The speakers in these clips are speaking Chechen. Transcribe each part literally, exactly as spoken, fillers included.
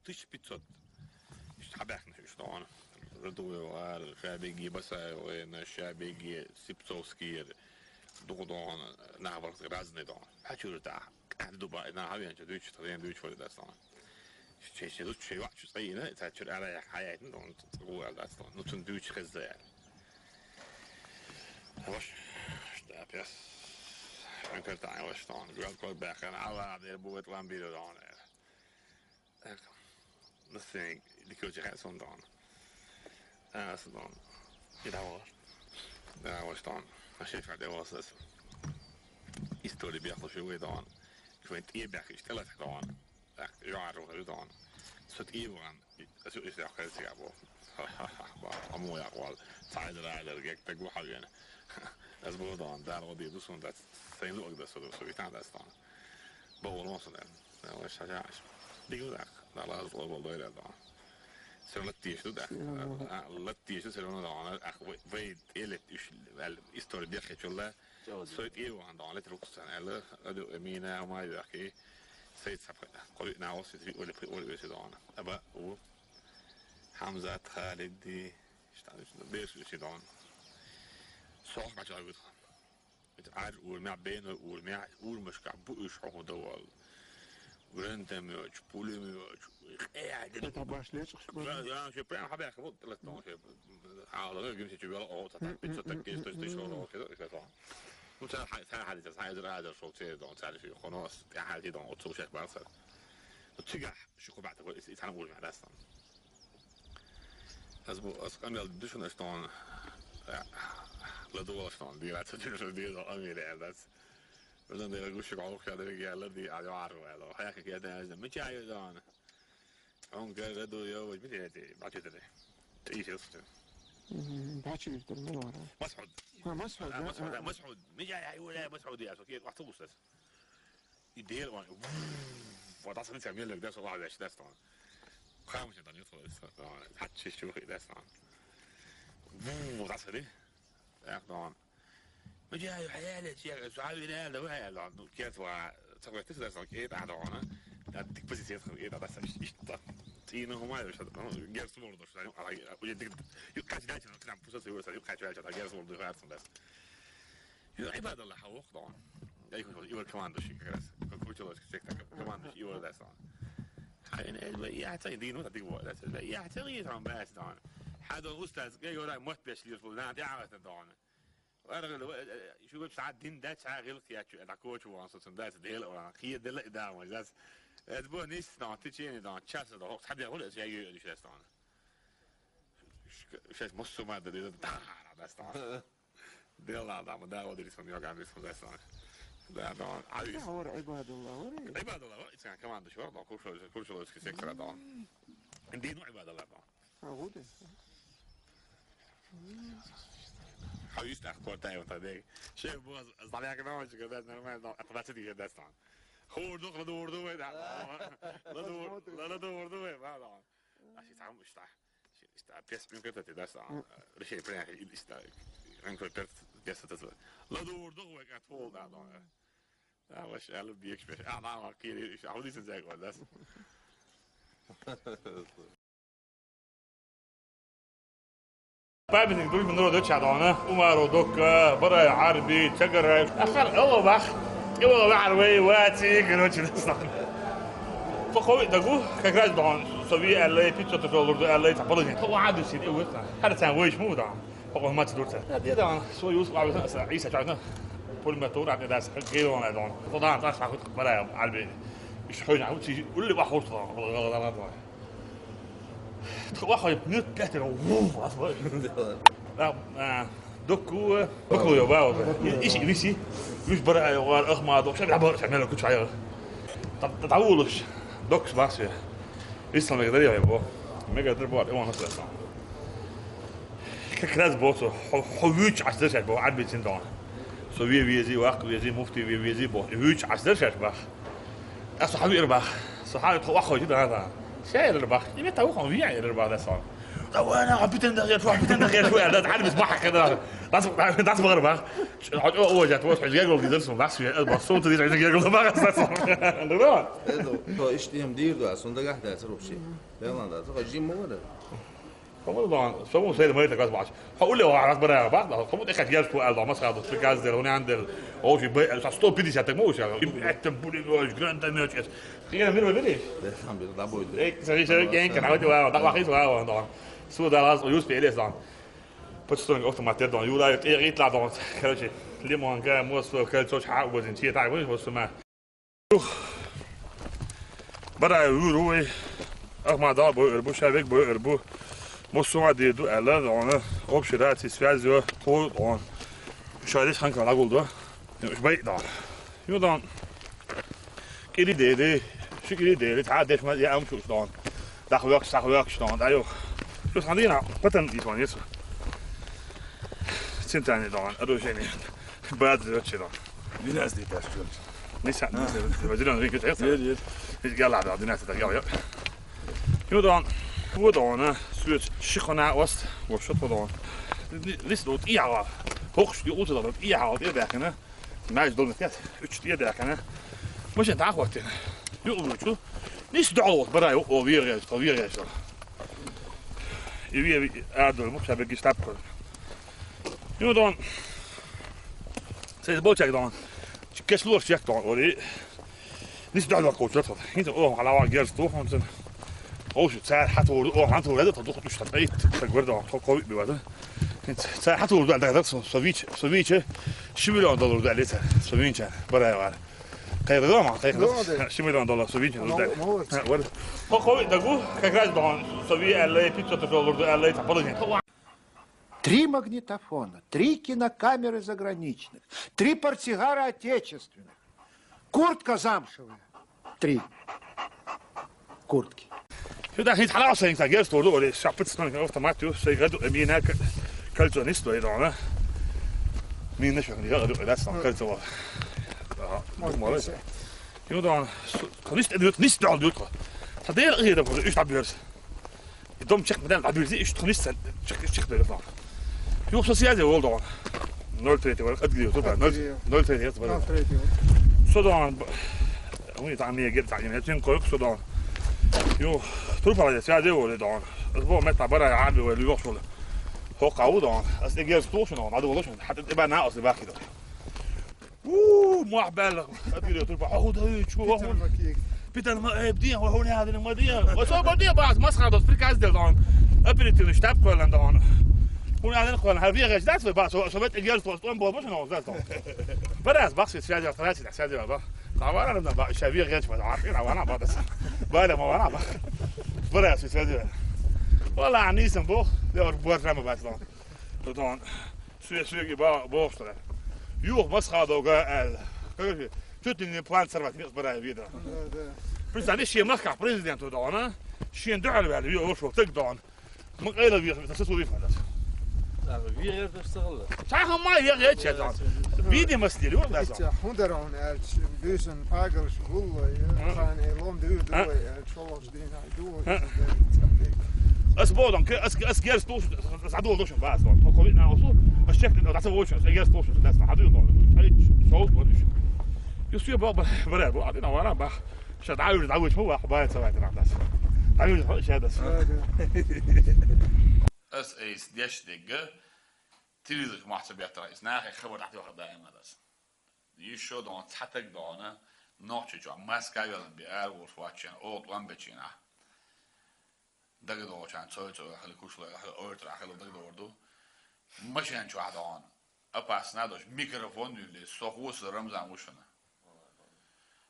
Тысяча пятьсот. Иштта хьабаьхкина уьш дона. Радуев ара, ша бегги Басаев вайна, ша бегги Сипцовский, дукха дона, нах барх разный дона. Хьачура тӀа. Къаьхьа ду ба, нах хьавеанча дуьйцу, тхаен дуьйцу вай дац дона. Ши, ши, ши, ши ваъ чу цӀайина, цхьа чура ара яхь хьаяйтина дона, цӀагӀа аьлла дац дона. Ну, цун дуьйцу хезза аьлла. Ваш, шта пес. Анкар тӀа ваш дона. Гуьл кор баьхкина, ала, дер бу вет ламбиро дона. Так. Настроение дикоча хьа сон дона. А, сон дона. И давай. Да, вот что он. А шеф, а де вас. История бяхла шо вы дона. Квент и бяхиш тела дона. Так, я руху дона. Сут и ван. Асу ис я хэл сига бо. Аму я вал. Цайдра дер гек тагу хавен. Аз бо дона. Дар води ду сон дат. Сайн лук да со, со витан дат дона. Бо улон сон дат. Ва шажаш. Дигу дак. Да лаз ло бол дойра дона. Сер латтиш ду дак. Латтиш сер дона. Ах, вай, вай, элет иш, вал, история бяхе чулла. Сойт и ван дона, лет руксан, ала, аду, эмина, ама, яхи. Сойт сапха. Кой на ос, ви, оли, при, оли, весе дона. Аба, у. Хамзат, Халиди. Шта, беш, весе дона. Сох, бача, вит. Ар урмя, бен урмя, урмашка, бу уш хо довал. Гранатомёт, пулемёт, къяд. Это башлечек, что ли? Да, да, всё прям хабяха, вот, лет, ну, всё. А, да, гимсе чувел, о, та, та, пятьсот, так, есть, то есть, ещё, о, всё, всё, всё. Ну, цар хай, цар хай, цар хай, цар, цар, шо, цар, дон, цар, шо, хонос, я, хай, дон, от, слушать, барса. Ну, цигах, шо, кубата, вот, и, и, цар, урмя, да, стан. Аз бу, аз къамел душун, аз тон, э, ладувал, аз тон, дира, цо, дира, дира, амире, аз. Озан дира гуши гол хя дира гя лади, а, я, ару, ало. Хая ки я да, аз, ми чай, озан. Он га ладу, я, вот, ми чай, ти, бачи дира. Ти, ти, ти. Мгм, бачи дира, ну, ладно. Масъуд. А, Масъуд, А, да, Масъуд, а, да, а. Масъуд. Ми чай, ай, уля, Масъуд, я, со, ки, автобус, аз. И дел ван. Вот, аз, не, мел, да, со, ладно, я, щас, тон. Кам, щас, да, не, то, то, то, хачи, щас, да, тон. Вот, аз, да. Так, тон. Мыжа, ю, хьаяле, чия, суави, не, да, хьаяла, ну, кет, ва, цакъа, тис, да, сан, кет, а, тон. Да, дик позиция, кет, а, да, сан, иш, да. Тина, хумай, иш, да, ну, герс, мордо, шу, а, а, уже дик, ю, качи, да, чё, к нам, пуса, сыва, са, ю, качи, да, герс, мордо, харсун, да. Ю, ибадалла, хавух, тон. Я их, его командующий как раз. Как училось, всех так, командующий, его, да, сан. Хай, не, я, цай, дину, да, дик, вот, да, я, цай, там, да, сан. Хадо, устаз, я, говорю, мот, пеш, лир, фул, на, я, это, тон. Ва, ва, ва, ва, шу гуп саат дин да, ца гил кия чу, да, коч ван, со, цун, да, дел, ва, кия дел, да, ма, да. Эт бо нис, да, течени, да, час, да, хок, саде, хол, я, ю, ю, ю, да, сан. Щас, мосу, ма, да, да, да, да, сан. Дел, да, да, ма, да, вот, рисун, я, гам, рисун, да, сан. Да, да, а, Да, вис. Ора, ибадалла, ора. Ибадалла, ва, ицан команда, шу, да, куршо, куршо, сектора, да. Дину ибадалла, да. А, вот и. Хавист ах, квартал, вот, да. Шеф, бо, заляк, да, очень, когда нормально, да, это двадцать лет, да, стан. Хурдук, ладурду, вы, да. Ладур, ладурду, вы, да, да. А си там, что? Что, пес, мне кажется, да, стан. Решение принять, или что? Анкор перт, без этого. Ладурду, вы, как пол, да, да. Да, вообще, я люблю, а, да, кири, а вот здесь, да. Памятник дружбы народа Чадона, Умару Докка, Барай Арби, Чагарай. Ахар, Эло Бах, Эло Арвей, Вати, короче, да, стан. Фахови дагу, как раз дон, сови аллей, пятьсот доллар, аллей, та положение. Хо, аду син, и вот, хар цан войш му, да. Хо, мать дурта. Да, да, свой ус, ва, Иса, Чайна. Пулемёт, ура, да, с, гейлон, да, дон. Хо, да, та, са, хо, Барай Арби. Иш, хо, на, хо, чи, улли, ва, хо, да, да, да, да. Тхо вахой минут пять ра, ву, вас, ва. Да, а, доку, доку, я, ва, ва. Иши, виси. Виш бара, я, ва, ах, ма, док, ша, бара, ша, мела, куча, я. Та, та, та, улуш. Докс, бас, я. Вис, мега, дари, я, бо. Мега, дари, бо, я, ва, нас, я, сам. Как раз, бо, со, хо, хо, вич, ас, дершать, бо, арбицин, дон. Со, ве, вези, вак, вези, муфти, ве, вези, бо. Вич, ас, дершать, бах. А сахаби ирбах. Сахаби тхо вахо жи да да. Ше ирбах. Име та вахо ви ирбах да сон. Давай, нахуй, питан дахье, чувак, питан дахье, чувак, да, хьалбис бахьа када. Дас, дас багар бах. Хьо чо уважать, вот, хьо гергол дизер сум, дас, я, бас, сум, ты дизер, гергол бах, дас. Да. Это, то, ишт, им дир, да, сунда гахь, да, срубши. Белан, да, то, жим, мора. Кому да, сому сей мой так бах. Хьо уле ва, раз бара бах, да, кому ты хотел, что, алда, масхаду, приказ дер, он андер, о, сто пятьдесят, так, мой, это, блин, гранатомёт, я. Ты не мир выберешь? Да, сам без, да, будет. Эй, смотри, смотри, я не канал, да, да, да, да. Сюда раз, юз перес, да. Почтовый автомат, да, Юра, я, я, я, да, короче, лимонка, мост, кольцо, ха, вот, интересно, так, вот, вот, сама. Ух. Барай, ур, уй. Ахмадал бу, эрбу, шавек бу, эрбу. Мост, сама, ди, ду, эла, да, он, общий рации, связь, ё, то, он. Шариш, ханка, лагул, да. Бай, да. Ю, да. Кири деди, шу кири деди, та деш ма я ам шуш дон. Дахвёк, сахвёк шдон, да ю. Шу сандина, патан дитон, ес. Центральный дон, оружейный. Бад зрёчи дон. Винас ди таш чун. Ниса, ниса, вадилон ринг таш. Ир, ир. Ир гала да, динас да гала. Ю дон, ву дон, сюц, шихона ост, вообще то дон. Лис дот иява. Хохш ди ута дот иява, ир бахина. Знаешь, долго нет. Уч тие да кана. Машин так вот. Ю, ю, чу. Нис дало, барай, о, виргеш, то виргеш. И ви, ви, а, дол, мух, шабе гиштап кор. Ю, дон. Сей болчак, дон. Кеслор чек, дон, ори. Нис дало, кочо, то. Нис, о, ала ва герс, то, он сен. О, шу, цар, хатур, о, хатур, это, то, дух, душ, там, эй, так, говорит, он, то, ковид, бывает, да? Нис, цар, хатур, да, да, да, со, со вич, со вич, ши миллион доллар, да, лица, со винча, барай, вар. Кайгы да, ма, кайгы да. Ну, да. Ши миллион доллар, со винча, Ну, да. Молодцы. А, вот. По ковид, да, гу, как раз, да, он, со ви, а, лей, пятьсот доллар, да, а, лей, там, положение. Три магнитофона, три кинокамеры заграничных, три портсигара отечественных, куртка замшевая, три куртки. Шу да хит хала сен та герс торду, оре шапыт стан автомат ю, сей гаду, э, мина к-, кольцо не стоит, да, она. Мина шо, я гаду, да, стан кольцо. Ага, молодец. Ю да, конечно, идёт, не стал идёт. Та дер, э, да, уж таберс. И дом чек, медан, а бирзи, иш, тунис, чек, чек, да, да. Ю, со связи ол, да. Ноль третьего, отгрел, туда, ноль, Отгрел. Ноль третьего, туда. Ноль третьего. Со, да, он, б-, у них там не гер, там не тем кое, со, да. Ю, трупа, связи ол, да. Бо, мета, бара, а, бо, лёг, что ли. Хо, кау, да. Ас, эгер, что, что, надо было, что, хата, ты, ба, на, ас, ба, кидо. Уу, мах бәлләх. Оператор ба, аху да, чу, аху. Питер Макеев. Питер ма, э, бдин, аху не хадин ма дин. Ва со ба дин ба, мас хадос, приказ дел дан. Оперативный штаб кулан дан. Ху не хадин кулан, хар вия геш дас ба, со, со бет геш то, он бо бошен, он зас дан. Барас бахси связи, связи, связи ба. Навара на ба, ша вия геш ба, а, на вана ба дас. Ба, на вана ба. Барас связи. Вала, не сам бо, я ор бо рама ба дан. Тутон. Суе, суе ги ба, бо, что ли. Юх, мас хадо га, ал. Как же, чуть ли не план сорвать, не сбирая вида. Да, да. Представь, ши махка президент туда, она. Ши дуаль вали, ю, ошо, так дон. Мы кайла вир, это все слови фадас. Так, вир это сыгылды. Саха ма вир, я че дон. Видимо, стиль, вот, да, Итя, дон. Хундарон, э, ч-, бюзен, пагал, шгулла, э, Мгм. Хан, э, лом, дыр, А? Дыр, э, чолош, дыр, ай, дыр, А? Э, ц-, э. Ас бодон, к-, ас, ас герс туш, задул душ, бас, дон. Токо вид на осу, ас чек, да, це очень, ас герс туш, да, сна, хадуй, дон. Ай, соус, дон, иш. Юсу, ба, ба, ба, ба, а ты на вара, ба. Сейчас, да, уже, да, уже, ба, ба, это, это, да. Да, уже, сейчас, да. Да, да. Ас эйс деш дега, телевизор махца бяттара, ис нахе хабар тахти вахт даим надас. Ишо дон, цатак дона, нохчи чо, Москва велан би ар вур фачен, от ван бечина. Дагадочан, цой цой, хали кушло, хали ойтра, хали дагадорду. Машин чо дон. Опасно дош, микрофон юли, со хус Рамзан ушана.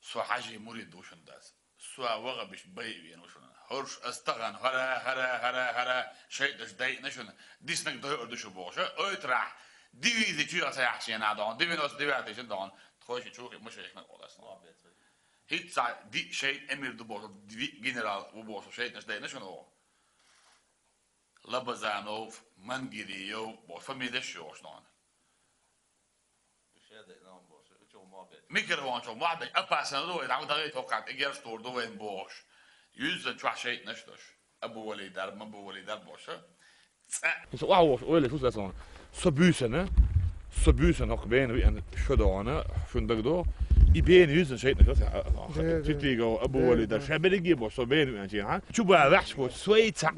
Со хажи мурид ушан дас. Суа вага биш бай вен ушана. Хорш астаган, хара, хара, хара, хара, шайташ дай нашана. Диснак дай ордушу боша. Ойтра. Дивизи чуя саяхшена дон. Девяносто девятый шен дон. Тхоши чухи муша ихна колас. Хитца ди шейт эмир ду боша. Ди генерал у боша. Шейт наш дай нашана о. Лабазанов, Мангириев, бо фамилия шош дон. Микрофон чо муаббет. Опасно ду, там дагы токат, эгер стор ду вен бош. Юзза чуа шейт наштош. Абу Вали дар, Мабу Вали дар боша. Со охьа вохуш ойла шу сацон. Со буьйсана, со буьйсана хӀокху бена виъна шо догӀана, шун дагадогӀу. И бена юьзна шайтӀа, а, а, а, Титиго, Абу Вали, да, ша берриге бо, со бена виъна чехьа. Чу ба ваьхьаш бо, свайца.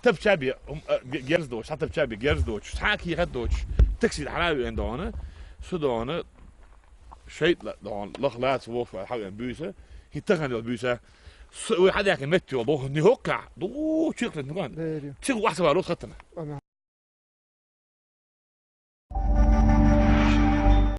Тапча бе, ум, а, ге-, герз доч, ша тапча бе, герз доч, ша кехат доч. Такси хьара виъна догӀана, со догӀана, шайтӀа догӀана, лах лаца вохуш вара хьа виъна буьйса, хӀин тахана йолу буьйса. Со, вай хьадаьккхина метта йолу, доху, ни хӀоккхахь, ду, чиркхат нуган. Цигахь вахса валу хаттана.